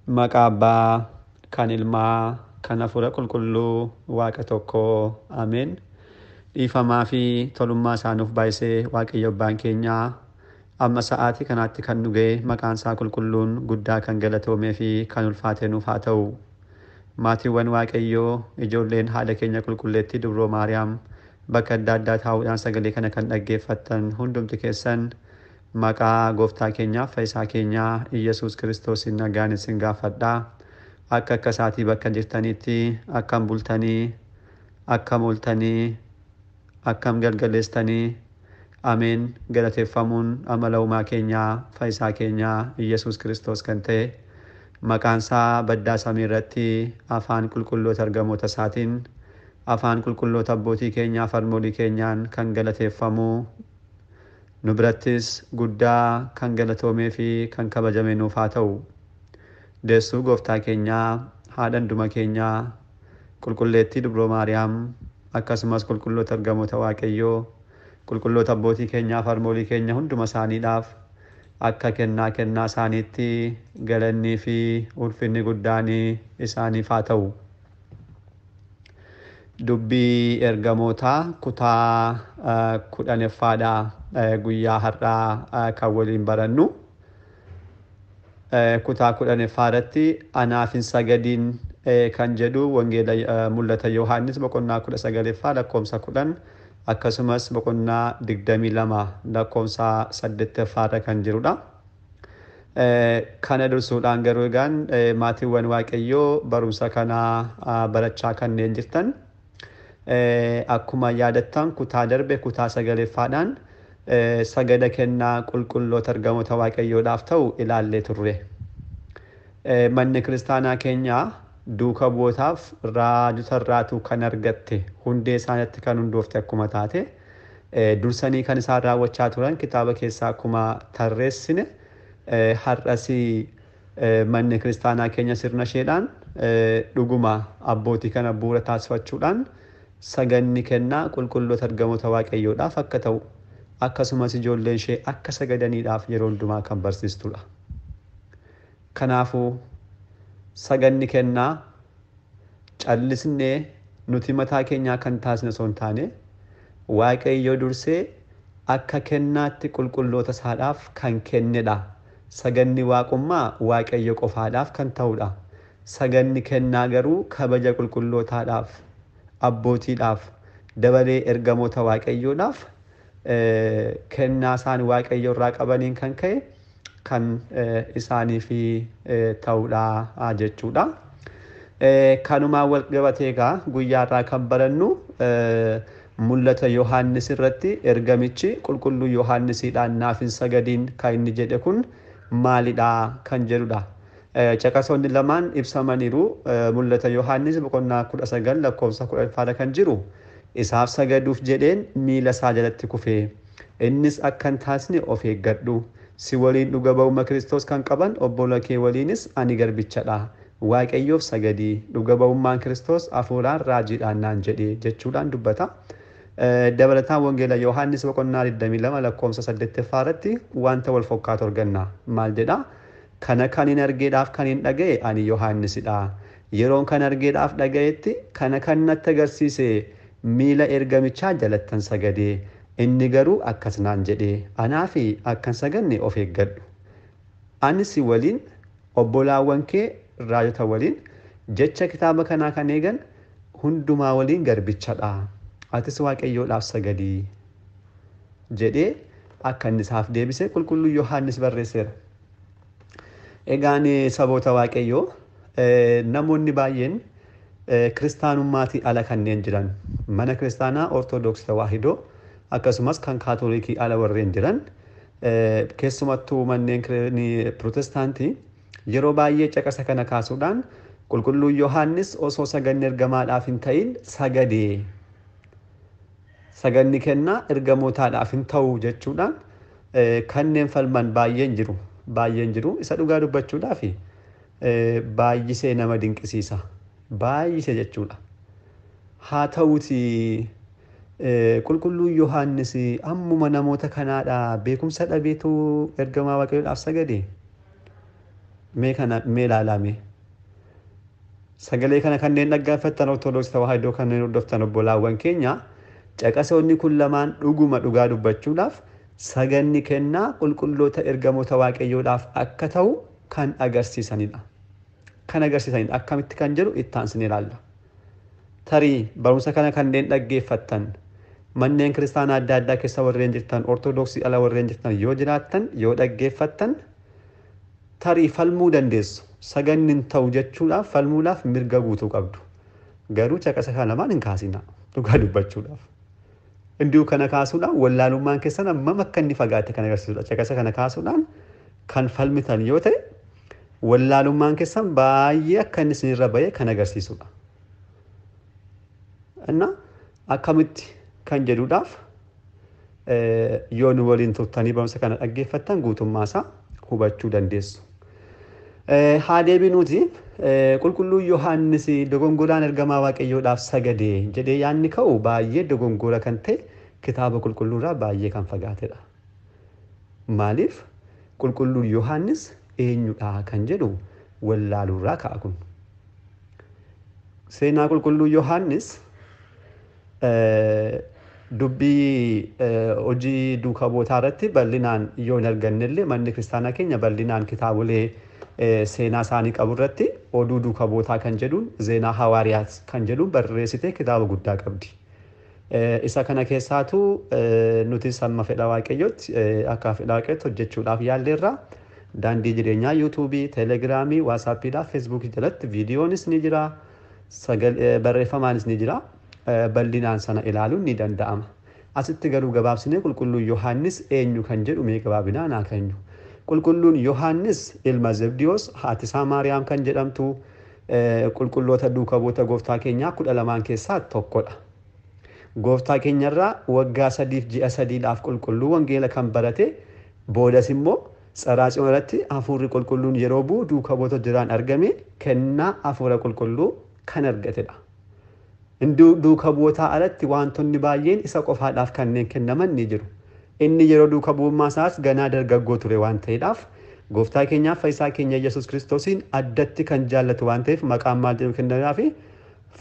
Maqaa Abbaa kan Ilmaa kan Hafuura Qulqulluu Waaqa tokkoo Ameen. Dhiifamaa fi tolummaa isaa nuuf baay'isee Waaqayyo Abbaan keenyaa amma sa'aatii kanaatti kan nu ga'e maqaan isaa qulqulluun guddaa kan galatoomee fi kan ulfaate nuuf haa ta'u. Maatiiwwan Waaqayyoo, ijoolleen haadha keenya qulqulleettii Dubroo Maariyaam, bakka adda addaa taa'uudhaan sagalee kana kan dhaggeeffattan hundumti keessan maqaa gooftaa keenyaaf fayyisaa keenyaa Iyyasuus Kiristoosiin nagaan isin gaafadhaa. Akka akka isaatii bakka jirtanitti akkam bultanii, akkam ooltanii, akkam galgaleessitanii? Ameen. Galateeffamuun amala uumaa keenyaa fayyisaa keenyaa Iyyasuus Kiristoos kan ta'e maqaan isaa baddaa samii irratti afaan qulqulloota ergamoota isaatiin, afaan qulqulloota abbootii keenyaa harmoolii keenyaan kan galateeffamu, nu birattis guddaa kan galatoomee fi kan kabajame nuuf haa ta'u. Deessuu gooftaa keenyaa, haadha hunduma keenyaa, qulqulleettii Dubroo Maariyaam, akkasumas qulqulloota ergamoota Waaqayyoo, qulqulloota abbootii keenyaa harmoolii keenya hunduma isaaniidhaaf akka kennaa kennaa isaaniitti galannii fi ulfinni guddaan isaaniif haa ta'u. Dubbii ergamootaa kutaa 10ffaadha guyyaa har'aa kan waliin barannu. Kutaa 10ffaa irratti anaaf hin sagadiin kan jedhu wangeela mul'ata Yohaannis boqonnaa 19ffaa lakkoofsa 10, akkasumas boqonnaa 22 lakkoofsa 8ffaa irra kan jirudha. Kana dursuudhaan garuu egaan maatiiwwan Waaqayyoo barumsa kanaa barachaa kanneen jirtan akkuma yaadattan kutaa darbe kutaa 9ffaadhaan sagada kennaa qulqulloota ergamoota Waaqayyoodhaaf ta'u ilaallee turre. Manni kiristaanaa keenyaa duuka bu'ootaaf raajota irraatuu kan argatte, hundee isaanitti kan hundoofte akkuma taate, dursanii kan isaan raawwachaa turan kitaaba keessaa akkuma tarreessine, har'as manni kiristaanaa keenya sirna isheedhaan dhuguma abbootii kana bu'uura taasifachuudhaan saganni kennaa qulqulloota ergamoota Waaqayyoodhaaf akka ta'u, akkasumas ijoolleen ishee akka sagadaniidhaaf yeroo hundumaa kan barsiistudha. Kanaafuu saganni kennaa callisnee nuti mataa keenyaa kan taasisne osoo hin taane, Waaqayyo dursee akka kennaatti qulqulloota isaadhaaf kan kennedha. Saganni waaqummaa Waaqayyo qofaadhaaf kan ta'udha. Saganni kennaa garuu kabaja qulqullootaadhaaf, abbootiidhaaf, dabalee ergamoota Waaqayyoodhaaf kennaa isaan Waaqayyo irraa qabaniin kan ka'e kan isaaniif ta'udha jechuudha. Kanumaan wal qabatee egaa guyyaa irraa kan barannu mul'ata Yohaannis irratti ergamichi qulqulluu Yohaannisiidhaan naaf hin sagadiin kan inni jedhe kun maalidha kan jedhudha. Caqasoonni lamaan ibsamaniiru. Mul'ata Yohaannis boqonnaa 19 lakkoofsa 10 kan jiru, isaaf sagaduuf jedheen miila isaa jalatti kufee, innis akka hin taasne of eeggadhu, si waliin dhuga ba'umma Kiristoos kan qaban obbola kee waliinis ani garbichadha, Waaqayyoof sagadii, dhuga ba'ummaan Kiristoos hafuuraan raajiidhaan naan jedhe jechuudhaan dubbata. Dabalataan wangeela Yohaannis boqonnaa 22 lakkoofsa 8ffaa irratti wanta wal fakkaatu arganna. Maal jedha? Kana kan hin argeedhaaf kan hin dhaga'e ani Yohaannisidha. Yeroon kan argeedhaaf dhaga'etti kana kan natti agarsiise miila ergamichaa jalattan sagadee, inni garuu akkas naan jedhe, anaafi akkan saganne of eeggadhu. Ani si waliin obbolaawwan kee raajota waliin jecha kitaaba kanaa kan eegan hundumaa waliin garbichadha. Atis Waaqayyoodhaaf sagadii jedhee akka inni isaaf deebise qulqulluu Yohaannis barreesseera. Egaan saboota Waaqayyoo, namoonni baay'een kiristaanummaatii ala kanneen jiran, mana kiristaanaa Ortodoksii Tawaahidoo akkasumas kan Kaatolikii ala warreen jiran, keessumattuu manneen Pirootestaantii yeroo baay'ee caqasa kana kaasuudhaan qulqulluu Yohaannis osoo saganni ergamaadhaaf hin ta'in sagadee, saganni kennaa ergamootaadhaaf hin ta'u jechuudhaan kanneen falman baay'een jiru. Baay'een jiru. Isa dhugaa dubbachuudhaaf baay'isee nama dinqisiisa. Baay'isee jechuudha. Haa ta'uuti qulqulluu Yohaannis ammuma namoota kanaadha beekumsa dhabeetu ergamaa Waaqayyoodhaaf sagade. Mee kana mee ilaalame. Sagalee kana kanneen dhaggeeffattan Ortodoksii Tawaahidoo kanneen hordoftan obbolaawwan keenya, caqasoonni kun lamaan dhuguma dhugaa dubbachuudhaaf saganni kennaa qulqulloota ergamoota Waaqayyoodhaaf akka ta'u kan agarsiisanidha. Kan agarsiisanidha. Akkamitti kan jedhu itti aansinee ilaalla. Tarii barumsa kana kanneen dhaggeeffattan manneen kiristaanaa adda addaa keessa warreen jirtan, Ortodoksii ala warreen jirtan yoo jiraattan, yoo dhaggeeffattan, tarii falmuu dandeessu. Saganni hin ta'u jechuudhaaf falmuudhaaf mirga guutuu qabdu. Garuu caqasa kana lamaan hin kaasinaa dhugaa dubbachuudhaaf. Indiu kana kaasuudhaan wallaalummaan keessan hammam akka inni fagaate kan agarsiisudha. Caqasa kana kaasuudhaan kan falmitan yoo ta'e wallaalummaan keessan baay'ee akka inni isinirra ba'e kan agarsiisudha. Inna akkamitti kan jedhuudhaaf yoo nu waliin turtanii barumsa kana dhaggeeffattan guutummaa isaa hubachuu dandeessu. Haa deebinuuti, qulqulluu Yohaannis dogongoraan ergamaa Waaqayyoodhaaf sagade jedhee yaadni ka'u baay'ee dogongora kan ta'e, kitaaba qulqulluurraa baay'ee kan fagaatedha. Maaliif? Qulqulluun Yohaannis eenyudha kan jedhu wallaaluurraa ka'a kun. Seenaa qulqulluu Yohaannis dubbii hojii duuka bootaa irratti bal'inaan yoo hin argannellee, manni kiristaanaa keenya bal'inaan kitaabolee seenaa isaanii qabu irratti oduu duuka bootaa kan jedhuun, Zeenaa Hawaariyaat kan jedhuun barreessitee kitaaba guddaa qabdi. Isa kana keessaatu nuti samma fedha Waaqayyootti, akka fedha Waaqayyootti hojjechuudhaaf yaalleerra. Daandii jireenyaa Yuutuubii, Teelegiraamii, Waasaappiidhaa, Feesbuukii jalatti viidiyoonis ni jira, barreeffamaanis ni jira. Bal'inaan sana ilaaluun ni danda'ama. Asitti garuu gabaabsinee qulqulluu Yohaannis eenyu kan jedhu mee gabaabinaan haa keenyu. Qulqulluun Yohaannis ilma Zebdiyoos, haati isaa Maariyaam kan jedhamtu, qulqulloota duuka bu'oota gooftaa keenyaa 12 keessaa tokkodha. Gooftaa keenyarraa waggaa 3f ji'a 3dhaaf qulqulluu wangeela kan barate, boodas immoo Tsaraatsiyoon irratti hafuurri qulqulluun yeroo bu'u duuka bu'oota jiraan argame kennaa hafuura qulqulluu kan argatedha. Duuka bu'ootaa alatti wantoonni baay'een isa qofaadhaaf kanneen kennaman ni jiru. Inni yeroo duuka bu'ummaa isaas ganaa dargaggoo ture waan ta'eedhaaf gooftaa keenyaaf fayyisaa keenya Yesuus Kiristoosiin addatti kan jaallatu waan ta'eef maqaan maal jedhu kennameefi?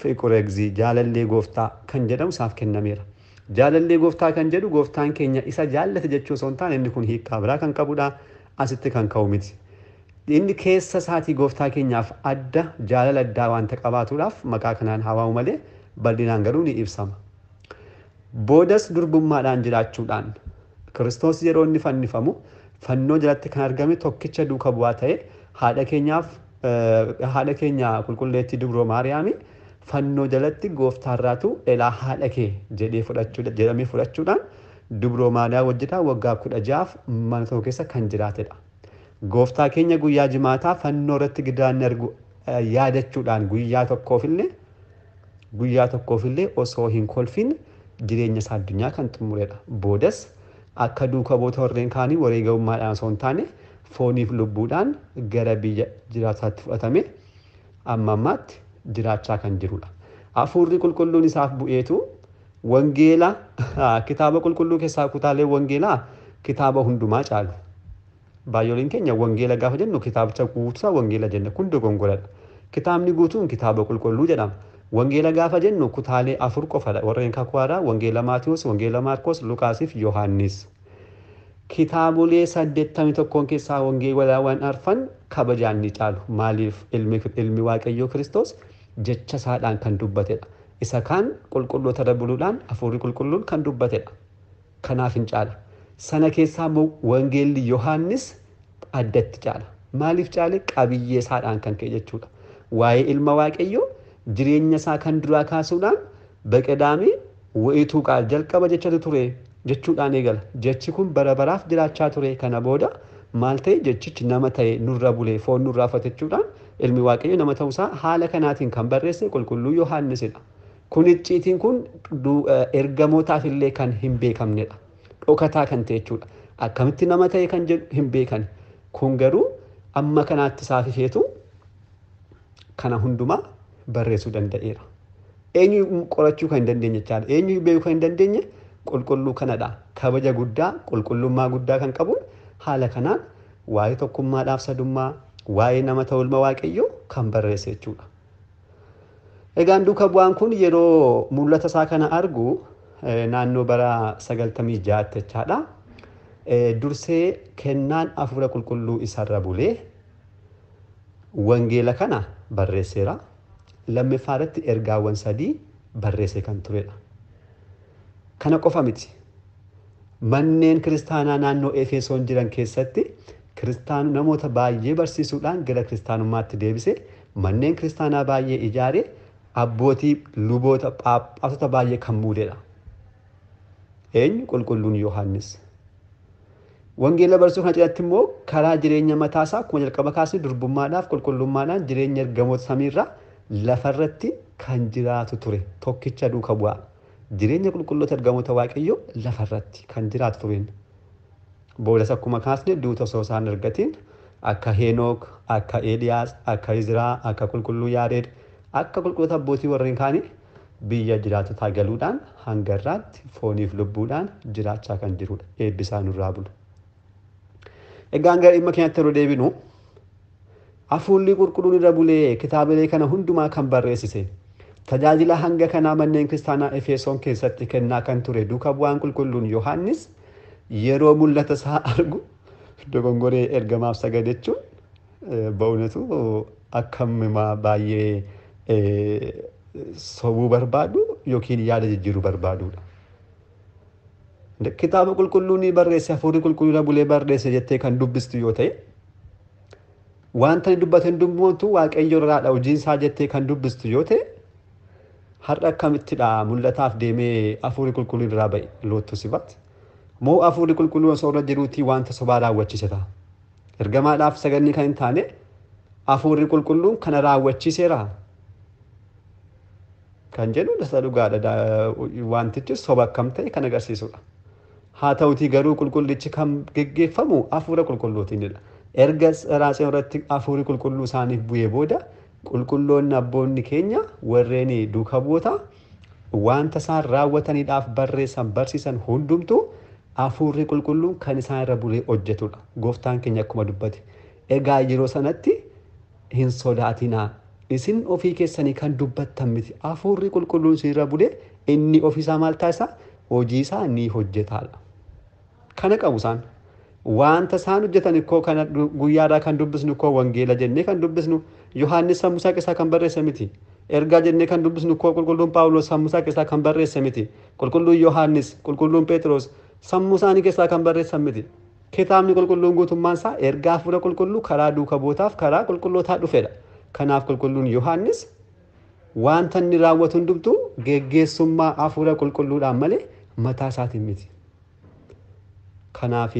Fiqureegzii, jaalallee gooftaa kan jedhamu isaaf kennameera. Jaalallee gooftaa kan jedhu gooftaan keenya isa jaallate jechuu osoo hin taane, inni kun hiikkaa biraa kan qabudha. Asitti kan ka'u miti. Inni keessa isaatii gooftaa keenyaaf adda jaalala addaa waanta qabaatuudhaaf maqaa kanaan hawaamu malee bal'inaan garuu ni ibsama. Boodas durbummaadhaan jiraachuudhaan Kiristoos yeroo inni fannifamu fannoo jalatti kan argame tokkicha duuka bu'aa ta'e, haadha keenyaaf haadha keenya qulqulleettii Dubroo Maariyaami fannoo jalatti gooftaarraatu elaa haadha kee jedhee fudhachuu jedhamee fudhachuudhaan Dubroo Maariyaam wajjin waggaa 16f mana tokko keessa kan jiraatedha. Gooftaa keenya guyyaa jimaataa fannoo irratti gidiraan argu yaadachuudhaan guyyaa tokkoofillee osoo hin kolfin jireenya isaa addunyaa kan xumuredha. Boodas akka duuka bu'oota warreen kaanii wareegamummaadhaan osoo hin taane fooniif lubbuudhaan gara biyya jiraataatti fudhatame amma ammaatti jiraachaa kan jirudha. Hafuurri qulqulluun isaaf bu'eetu wangeela kitaaba qulqulluu keessaa kutaalee wangeelaa kitaaba hundumaa caalu. Baay'ooliin keenya wangeela gaafa jennu kitaabicha guutuusaa wangeela jenna, kun dogongoradha. Kitaabni guutuun kitaaba qulqulluu jedhama. Wangeela gaafa jennu kutaalee 4 qofadha. Warreen kakuu haaraa wangeela Maatiyuus, wangeela Maarkos, Luqaasii fi Yohaannis. Kitaabolee 81 keessaa wangeelawwan arfan kabajaan ni caalu. Maaliif? Ilmi Waaqayyoo Kiristoos jecha isaadhaan kan dubbatedha. Isa kaan qulqulloota irra buluudhaan hafuurri qulqulluun kan dubbatedha. Kanaaf hin caala. Sana keessaa immoo wangeelli Yohaannis addatti caala. Maaliif caale? Qabiyyee isaadhaan kan ka'e jechuudha. Waa'ee ilma Waaqayyoo jireenya isaa kan duraa kaasuudhaan በቀዳሚ ውእቱ ቃል, jalqaba jechatu ture jechuudhaan eegala. Jechi kun bara baraaf jiraachaa ture, kana booda maal ta'e? Jechichi nama ta'e, nurra bulee, foon nurraa uffate jechuudhaan ilmi Waaqayyoo nama ta'uusaa haala kanaatiin kan barreesse qulqulluu Yohaannisidha. Kun icciitiin kun ergamootaaf illee kan hin beekamnedha. Dhokataa kan ta'e jechuudha. Akkamitti nama ta'e kan jedhu hin beekan. Kun garuu amma kanaatti isaaf ifeetu kana hundumaa barreessuu danda'eera. Eenyu qorachuu kan hin dandeenye jechaadha. Eenyu beekuu kan hin dandeenye qulqulluu kanadha. Kabaja guddaa, qulqullummaa guddaa kan qabu haala kanaan waa'ee tokkummaadhaaf sadummaa, Waa'ee nama ta'uu ilma Waaqayyoo kan barreesse jechuudha. Egaan duuka bu'aan kun yeroo mul'ata isaa kana argu naannoo bara 96 jechaadha. Dursee kennaan hafuura qulqulluu isarra bulee wangeela kana barreesseera. Lammaffaa irratti ergaawwan 3 barreessee kan turedha. Kana qofa miti. Manneen kiristaanaa naannoo Efesoon jiran keessatti kiristaanota namoota baay'ee barsiisuudhaan gara kiristaanummaatti deebise, manneen kiristaanaa baay'ee ijaare, abbootii luboota phaaphaasota baay'ee kan muudedha. Eenyu? Qulqulluun Yohaannis. Wangeela barsiisuu kana cinaatti immoo karaa jireenya mataasaa akkuma jalqaba kaasne durbummaadhaaf qulqullummaadhaan jireenya ergamoota samiirraa lafarratti kan jiraatu ture. Tokkicha duuka bu'aa. Jireenya qulqulloota ergamoota Waaqayyoo lafarratti kan jiraatu tureen. Boodas akkuma kaasne duuta osoo isaan argatiin akka Heenook, akka Eeliyaas, akka Izraa, akka qulqulluu Yaareed, akka qulqulloota abbootii warreen kaanii biyya jiraatotaa galuudhaan hanga irraatti fooniif lubbuudhaan jiraachaa kan jirudha. Eebbisaa nurraa bulu. Egaan gara dhimma keenyatti yeroo deebinu hafuurri qulqulluun irra bulee kitaabilee kana hundumaa kan barreessise tajaajila hanga kanaa manneen kiristaanaa Efesoon keessatti kennaa kan ture duuka bu'aan qulqulluun Yohaannis yeroo mul'ata isaa argu dogongoree ergamaaf sagadechuun ba'uunatu akkamimaa baay'ee sobuu barbaadu yookiin yaada jijjiiruu barbaadudha. Kitaaba qulqulluu ni barreesse hafuurri qulqulluu irra bulee barreesse jettee kan dubbistu yoo ta'e wanta inni dubbate hundumtuu Waaqayyo irraadha hojiin isaa jettee kan dubbistu yoo ta'e har'a akkamittidha mul'ataaf deemee hafuurri qulqulluu irraa ba'e loottu sibat moo hafuurri qulqulluu osoo irra jiruutii wanta sobaa raawwachiise ta'a. Ergamaadhaaf saganni kan hin taane hafuurri qulqulluun kana raawwachiiseera kan jedhu isa dhugaadha. Wantichi soba akkam ta'e kan agarsiisudha. Haa ta'utii garuu qulqullichi kan geggeeffamu hafuura qulqulluutiinidha. Erga raasee irratti hafuurri qulqulluu isaaniif bu'ee booda qulqulloonni abboonni keenya warreen duuka bu'oota wanta isaan raawwataniidhaaf barreessan barsiisan hundumtuu hafuurri qulqulluun kan isaan irra bulee hojjetudha. Gooftaan keenya akkuma dubbate. Egaa yeroo sanatti hin sodaatinaa. Isin ofii keessanii kan dubbattan miti. Hafuurri qulqulluun isin irra bulee inni ofiisaa maal taasisa? Hojii isaa ni hojjetaadha. Kana qabu isaan. Wanta isaan hojjetan ikkoo kana guyyaadhaa kan dubbisnu ikkoo wangeela jennee kan dubbisnu Yohaannis sammuu isaa keessaa kan barreesse miti. Ergaa jennee kan dubbisnu ikkoo qulqulluun Phaawulos sammuu isaa keessaa kan barreesse miti. Qulqulluun Yohaannis, qulqulluun Phexros sammuu isaanii keessaa kan barreessan miti. Kitaabni qulqulluun guutummaan isaa ergaa hafuura qulqulluu karaa duuka bu'ootaaf karaa qulqullootaa dhufedha. Kanaaf qulqulluun Yohaannis wanta inni raawwatu hundumtuu geggeessummaa hafuura qulqulluudhaan malee mataa isaatiin miti. Kanaaf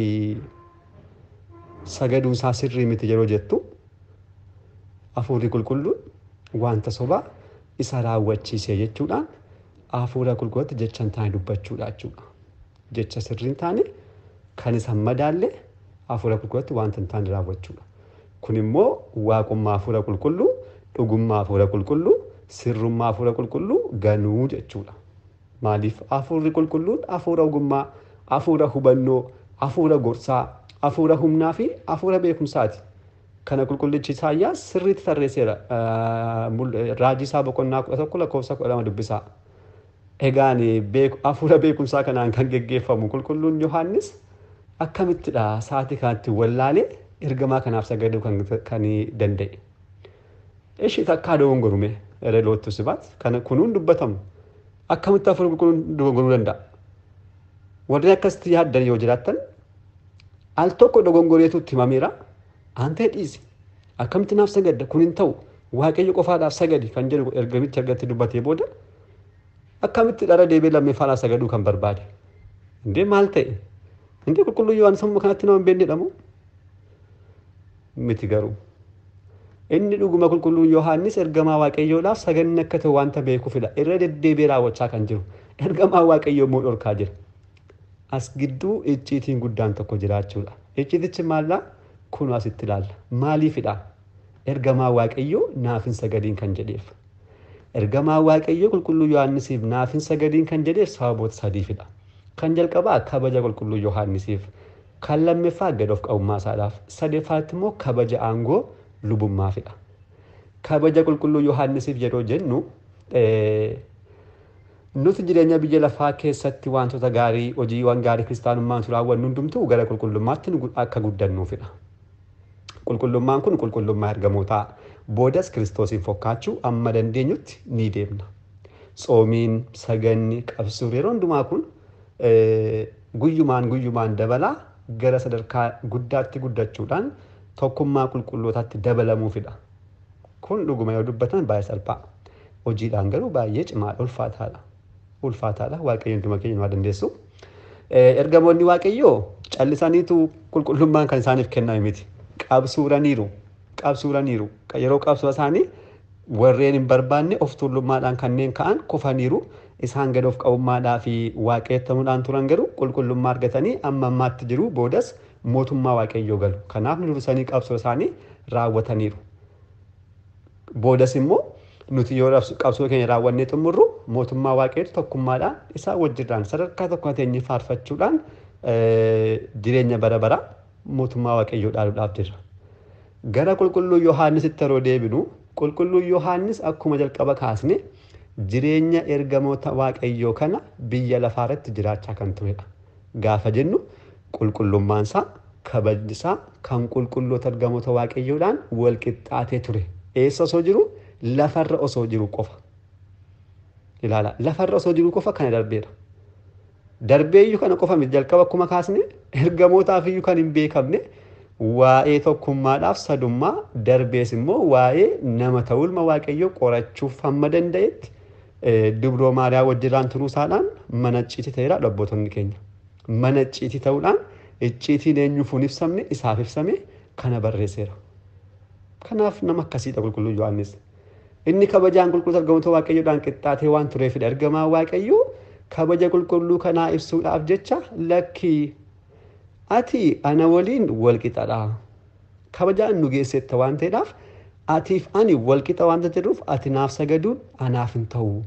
sagaduun isaa sirrii miti yeroo jettu hafuurri qulqulluun wanta sobaa isa raawwachiise jechuudhaan hafuura qulqulluutti jecha hin taane dubbachuudha jechuudha. Jecha sirrii hin taane kan isa madaalle hafuura qulqulluutti wanta hin taane raawwachuudha. Kun immoo waaqummaa hafuura qulqulluu, dhugummaa hafuura qulqulluu, sirrummaa hafuura qulqulluu ganuu jechuudha. Maaliif hafuurri qulqulluun hafuura ogummaa, hafuura hubannoo, hafuura gorsaa, hafuura humnaa fi hafuura beekumsaati. Kana qulqullichi Isaayyaas sirriitti tarreesseera. Raajii isaa boqonnaa 11 lakkoofsa 12 dubbisaa. Egaan hafuura beekumsaa kanaan kan geggeeffamu qulqulluun Yohaannis akkamittidha sa'aatii kanatti wallaalee ergamaa kanaaf sagaduu kan danda'e. Ishii takkaa dogongorume reloottu sibaat kana kunuun dubbatamu akkamitti hafuura qulqulluun dogongoruu danda'a? Warri akkasitti yaaddan yoo jiraattan al tokko dogongoreetu itti himameera. Antee dhiisi. Akkamitti naaf sagadda? Kun hin ta'u. Waaqayyo qofaadhaaf sagadi kan jedhu ergamichi ergatti dubbatee booda akkamitti dhara deebi'ee lammeeffaadhaaf sagaduu kan barbaade? Indee maal ta'e? Indee qulqulluu Yohaannis amma kanatti nama hin beekne jedhamu? Miti garuu. Inni dhuguma qulqulluun Yohaannis ergamaa Waaqayyoodhaaf saganni akka ta'u wanta beekuufidha. Irra deddeebi'ee raawwachaa kan jiru. Ergamaa Waaqayyoo immoo dhorkaa jira. As gidduu icciitiin guddaan tokko jiraachuudha. Icciitichi maallaa? Kun asitti ilaalla. Maaliifidha? Ergamaa Waaqayyoo naaf hin sagadiin kan jedheef. Ergamaa Waaqayyoo qulqulluu Yohaannisiif naaf hin sagadiin kan jedheef sababoota sadiifidha. Kan jalqabaa kabaja qulqulluu Yohaannisiif, kan lammaffaa gad of qabummaa isaadhaaf, sadaffaatti immoo kabaja aangoo lubummaafidha. Kabaja qulqulluu Yohaannisiif yeroo jennu nuti jireenya biyya lafaa keessatti wantoota gaarii hojiiwwan gaarii kiristaanummaan raawwannu hundumtuu gara qulqullummaatti akka guddannuufidha. Qulqullummaan kun qulqullummaa ergamootaa boodas kiristoosiin fakkaachuu amma dandeenyutti ni deemna. Tsoomiin, saganni, qabsuun yeroo hundumaa kun guyyumaan guyyumaan dabalaa gara sadarkaa guddaatti guddachuudhaan tokkummaa qulqullootaatti dabalamuufidha. Kun dhuguma yoo dubbatan baay'ee salphaa. Hojiidhaan garuu baay'ee cimaadha, ulfaataadha. Ulfaataadha. Waaqayyo hunduma keenya nu dandeessu. Ergamoonni Waaqayyoo callisaniitu qulqullummaan kan isaaniif kenname miti. Qabsuuraniiru. Qabsuuraniiru. Yeroo qabsuura isaanii warreen hin barbaanne of tuulummaadhaan kanneen ka'an kufaniiru. Isaan gad of qabummaadhaa fi waaqeffamuudhaan turan garuu qulqullummaa argatanii amma ammaatti jiru boodas mootummaa Waaqayyoo galu. Kanaaf nu dursanii qabsoo isaanii raawwataniiru. Boodas immoo nuti yoo qabsoo keenya raawwannee xumurru mootummaa Waaqayyoo tokkummaadhaan isaa wajjirraan sadarkaa tokko teenyee faarfachuudhaan jireenya bara bara mootummaa Waaqayyoo dhaaluudhaaf jirra. Gara qulqulluu Yohaannisitti yeroo deebinu qulqulluu Yohaannis akkuma jalqaba kaasne jireenya ergamoota Waaqayyoo kana biyya lafaarratti jiraachaa kan turedha. Gaafa jennu qulqullummaan isaa kabajni isaa kan qulqulloota ergamoota Waaqayyoodhaan wal qixxaatee ture. Eessa osoo jiru? Lafarra osoo jiru qofa. Ilaala, lafarra osoo jiru qofa kana darbeera. Darbeeyyuu kana qofa miti jalqaba akkuma kaasne ergamootaaf iyyuu kan hin beekamne waa'ee tokkummaadhaaf sadummaa darbees immoo waa'ee nama ta'uu ilma Waaqayyoo qorachuuf hamma danda'etti dubroo Maariyaa wajjirraan turuu isaadhaan mana icciitii ta'eera dhabbootonni keenya. Mana icciitii ta'uudhaan icciitiin eenyuuf hin ibsamne isaaf ibsame kana barreesseera. Kanaaf nama akkasiidha qulqulluu Yohaannis. Inni kabajaan qulqulluu ergamoota Waaqayyoodhaan qixxaatee waan tureefidha. Ergamaan Waaqayyoo kabaja qulqulluu kanaa ibsuudhaaf jecha lakkii ati ana waliin wal qixadha. Kabajaan nu geessetta waan ta'eedhaaf atiif ani wal qixa waanta jedhuuf ati naaf sagaduun anaaf hin ta'u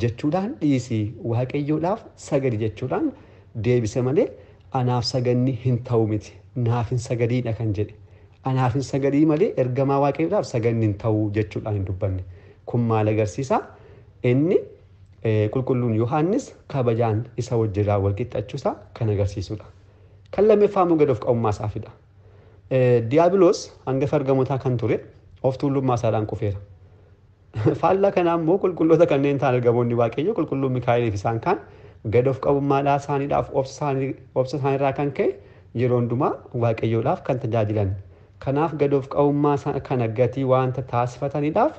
jechuudhaan dhiisii Waaqayyoodhaaf sagadi jechuudhaan deebise malee anaaf saganni hin ta'u miti naaf hin sagadiidha kan jedhe. Anaaf hin sagadii malee ergamaa Waaqayyoodhaaf saganni hin ta'u jechuudhaan hin dubbanne. Kun maal agarsiisa? Inni qulqulluun Yohaannis kabajaan isa wajjirraa wal qixxachuusaa kan agarsiisudha. Kan lammaffaa immoo gad of qabummaa isaafidha. Diyaabiloos hangafa ergamootaa kan ture of tuulummaa isaadhaan kufeera. Faallaa kanaa immoo qulqulloota kanneen ta'an ergamoonni Waaqayyoo qulqulluu Mikaa'eliif isaan kaan gad of qabummaadhaa isaaniidhaaf obsa isaaniirraa kan ka'e yeroo hundumaa Waaqayyoodhaaf kan tajaajilan. Kanaaf gad of qabummaa kana gatii waanta taasifataniidhaaf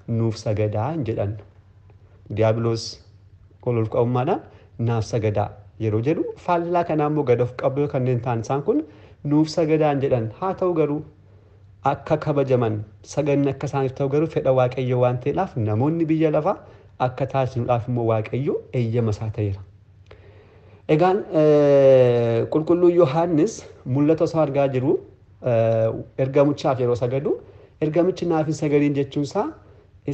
nuuf sagadaa hin jedhan. Diyaabiloos ol of qabummaadhaan naaf sagadaa yeroo jedhu faallaa kanaa immoo gad of qabdoo kanneen ta'an isaan kun nuuf sagadaa hin jedhan. Haa ta'u garuu akka kabajaman saganni akka isaaniif ta'u garuu fedha Waaqayyoo waan ta'eedhaaf namoonni biyya lafaa akka taasisuudhaaf immoo Waaqayyo eeyyama isaa ta'eera. Egaan qulqulluu Yohaannis mul'ata osoo argaa jiru ergamichaaf yeroo sagadu ergamichi naaf hin sagadiin jechuun isaa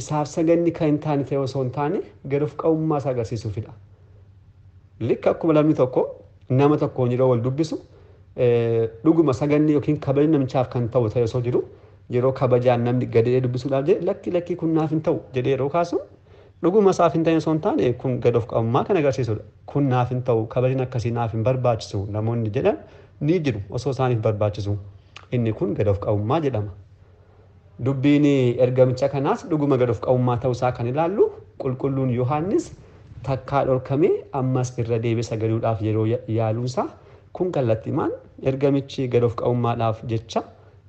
isaaf saganni kan hin taane ta'e osoo hin taane gad of qabummaa isaa agarsiisuufidha. Likka akkuma namni tokko nama tokkoon yeroo wal dubbisu dhuguma saganni yookiin kabajni namichaaf kan ta'u ta'e osoo jiru yeroo kabajaan namni gadee dubbisuudhaaf jedhe lakki lakki kun naaf hin ta'u jedhee yeroo kaasu dhuguma isaaf hin ta'e osoo hin taane kun gad of qabummaa kan agarsiisudha. Kun naaf hin ta'u kabajni akkasii naaf hin barbaachisu namoonni jedhan ni jiru osoo isaaniif barbaachisu. Inni kun gad of qabummaa jedhama. Dubbiin ergamicha kanaas dhuguma gad of qabummaa ta'uusaa kan ilaallu qulqulluun Yohaannis takkaa dhorkamee ammas irra deebi'ee sagaduudhaaf yeroo yaaluunsaa kun kallattiimaan ergamichi gad of qabummaadhaaf jecha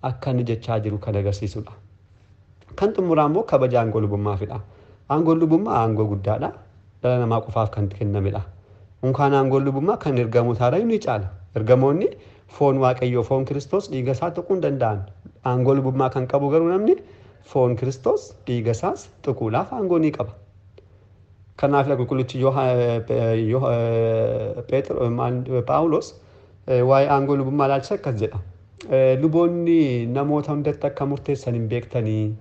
akka inni jechaa jiru kan agarsiisudha. Kan xumuraa immoo kabaja aangoo lubummaafidha. Aangoon lubummaa aangoo guddaadha. Dhala namaa qofaaf kan kennamedha. Unkaan aangoon lubummaa kan ergamootaadha ni caala. Ergamoonni foon Waaqayyoo foon Kiristoos dhiiga isaa tuquu hin danda'an. Aangoo lubummaa kan qabu garuu namni foon Kiristoos dhiiga isaas tuquudhaaf aangoo ni qaba. Kanaaf qulqullichi Phaawulos waa'ee aangoo lubummaa ilaalchise akkas jedha. Luboonni namoota hundatti akka murteessan hin beektanii.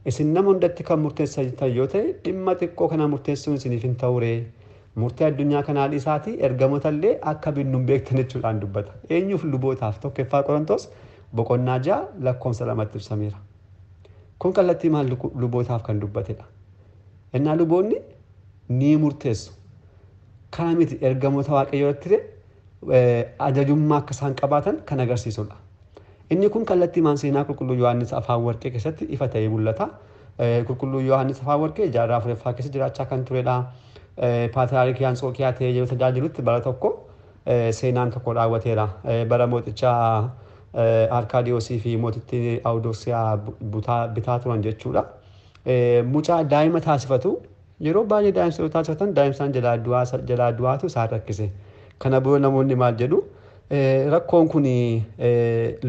Isin nama hundatti kan murteessan yoo ta'e dhimma xiqqoo kana murteessuun isiniif hin ta'uree. Murtee addunyaa kanaa dhiisaatii ergamoota illee akka binnu hin beektan jechuudhaan dubbata. Eenyuuf lubootaaf tokkoffaa Qorontos boqonnaa 6 lakkoofsa 2tti ibsameera. Kun kallattii maal lubootaaf kan dubbatedha. Innaa luboonni ni murteessu. Kana miti ergamoota Waaqayyoo irratti ajajummaa akka isaan qabaatan kan agarsiisudha. Inni kun kallattii maan seenaa qulqulluu Yohaannis Afaan Warqee keessatti ifa ta'ee mul'ata. Qulqulluu Yohaannis Afaan Warqee jaarraa afuraffaa keessa jiraachaa kan turedha. Paatriyaarkii Anxookiyaa ta'ee yeroo tajaajilutti bara tokko seenaan tokko raawwateera. Bara mooticha Arkaadiyoosii fi mootittii Awudoosiyaa bitaa turan jechuudha. Mucaa daa'ima taasifatu yeroo baay'ee daa'imsa yoo taasifatan daa'imsaan jalaa du'aatu isaan rakkise. Kana booda namoonni maal jedhu rakkoon kun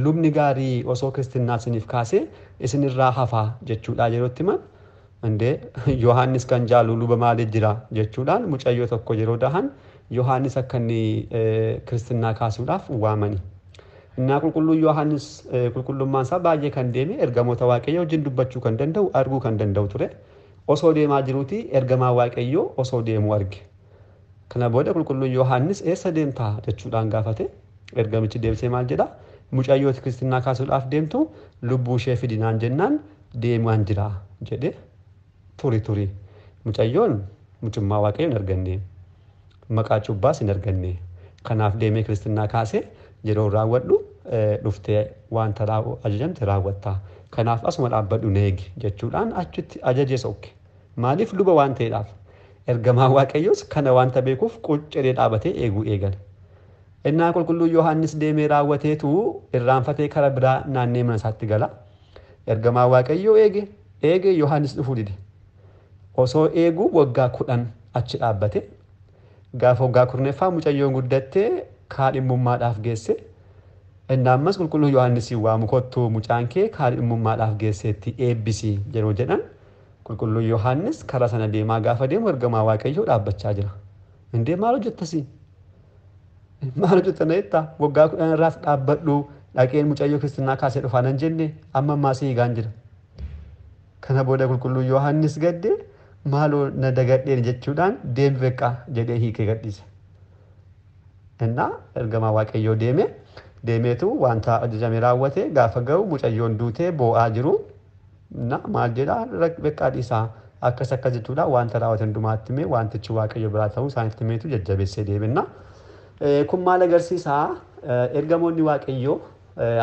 lubni gaarii osoo kiristinnaa isiniif kaasee isinirraa hafaa jechuudha yerootti himan. Indee Yohaannis kan jaalu luba maaliif jira jechuudhaan mucayyoo tokko yeroo dahan Yohaannis akka inni kiristinnaa kaasuudhaaf waamani. Innaa qulqulluu Yohaannis qulqullummaan isaa baay'ee kan deeme ergamoota Waaqayyoo wajjin dubbachuu kan danda'u arguu kan danda'u ture. Osoo deemaa jiruuti ergamaa Waaqayyoo osoo deemuu arge. Kana booda qulqulluu Yohaannis eessa deemtaa jechuudhaan gaafate. Ergamichi deebisee maal jedha? Mucayyooti kiristinnaa kaasuudhaaf deemtu lubbuu ishee fidinaan jennaan deemaan jira jedhe. Turi turi mucayyoon mucummaa Waaqayyoo hin arganne maqaa cubbaas hin arganne kanaaf deemee kiristinnaa kaasee yeroo raawwadhu dhuftee wanta ajajamte raawwatta kanaaf asuma dhaabbadhu na eegi jechuudhaan achitti ajaje sokke. Maaliif luba waan ta'eedhaaf ergamaa Waaqayyoos kana wanta beekuuf qunciree dhaabatee eeguu eegale. Innaa qulqulluu Yohaannis deemee raawwateetu irraanfatee kara biraa naannee mana isaatti gala. Ergamaa Waaqayyoo eege eege Yohaannis dhufuu dide. Osoo eeguu waggaa 10 achi dhaabbate. Gaafa waggaa 10ffaa mucayyoon guddattee kaadhimummaadhaaf geesse. Inni ammas qulqulluu Yohaannis waamu kottu mucaan kee kaadhimummaadhaaf geesseetti eebbisi yeroo jedhan qulqulluu Yohaannis karaa sana deemaa gaafa deemu ergamaa Waaqayyoo dhaabbachaa jira. Indee maal hojjettasi? Maal hojjetta na jettaa? Waggaa 10 irraas dhaabbadhu dhaqeen mucayyoo kiristinnaa kaasee dhufaa nan jenne amma ammaa si eegaan jira. Kana booda qulqulluu Yohaannis gaddee maaloo na dagadheen jechuudhaan deemi beekaa jedhee hiikee gadhiise. Innaa ergamaa Waaqayyoo deeme deemeetu wanta ajajame raawwate gaafa ga'u mucayyoon duutee boo'aa jiru. Na maal jedhaa beekaa dhiisaa akkas akkas jechuudha wanta raawwate hundumaatti himee wantichi Waaqayyo biraa ta'uu isaanitti himeetu jajjabeessee deemenna. Kun maal agarsiisaa? Ergamoonni Waaqayyoo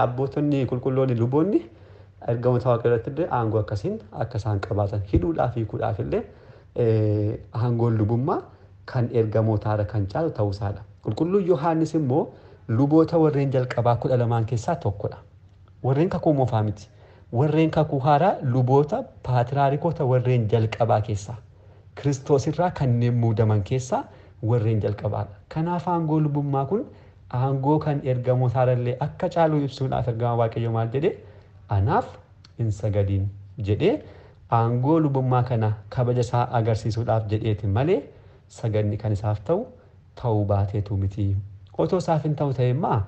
abbootonni qulqulloonni luboonni ergamoota Waaqayyoo irratti illee aangoo akkasiin akka isaan qabaatan hidhuudhaaf hiikuudhaaf illee aangoon lubummaa kan ergamootaarra kan caalu ta'uu isaadha. Qulqulluu Yohaannis immoo luboota warreen jalqabaa 12 keessaa tokkodha. Warreen kakuu moofaa miti. Warreen kakuu haaraa luboota paatriyaarikota warreen jalqabaa keessaa Kiristoos irraa kanneen muudaman keessaa warreen jalqabaadha. Kanaaf aangoo lubummaa kun aangoo kan ergamootaarra illee akka caalu ibsuudhaaf ergamaa Waaqayyoo maal jedhee anaaf hin sagadiin jedhee aangoo lubummaa kana kabaja isaa agarsiisuudhaaf jedheeti malee sagadni kan isaaf ta'u ta'uu baateetu miti. Otoo isaaf hin ta'u ta'e immoo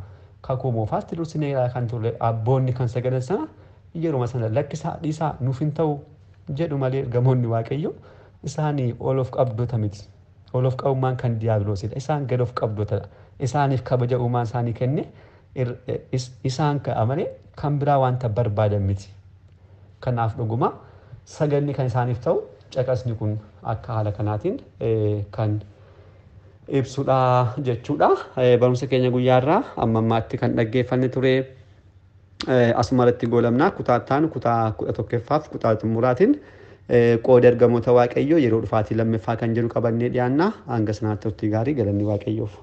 kakuu moofaatti dursinee kan turre abboonni kan sagadan sana yeruma sana lakkisaa dhiisaa nuuf hin ta'u jedhu malee ergamoonni Waaqayyoo isaanii ol of qabdoota miti. Ol of qabummaan kan diiyaabiloosidha. Isaan gad of qabdootadha. Isaaniif kabaja uumaan isaanii kenne isaan ka'a malee kan biraa wanta barbaadan miti. Kanaaf dhuguma saganni kan isaaniif ta'u caqasni kun akka haala kanaatiin kan ibsudha jechuudha. Barumsa keenya guyyaarraa amma ammaatti kan dhaggeeffanne ture. Asuma irratti goolabnaa kutaa itti kutaa 11ffaaf kutaa xumuraatiin qooda ergamoota Waaqayyoo yeroo dhufaatii lammaffaa kan jedhu qabannee dhiyaanna. Hanga sanaatti turtii gaarii galanni Waaqayyoof.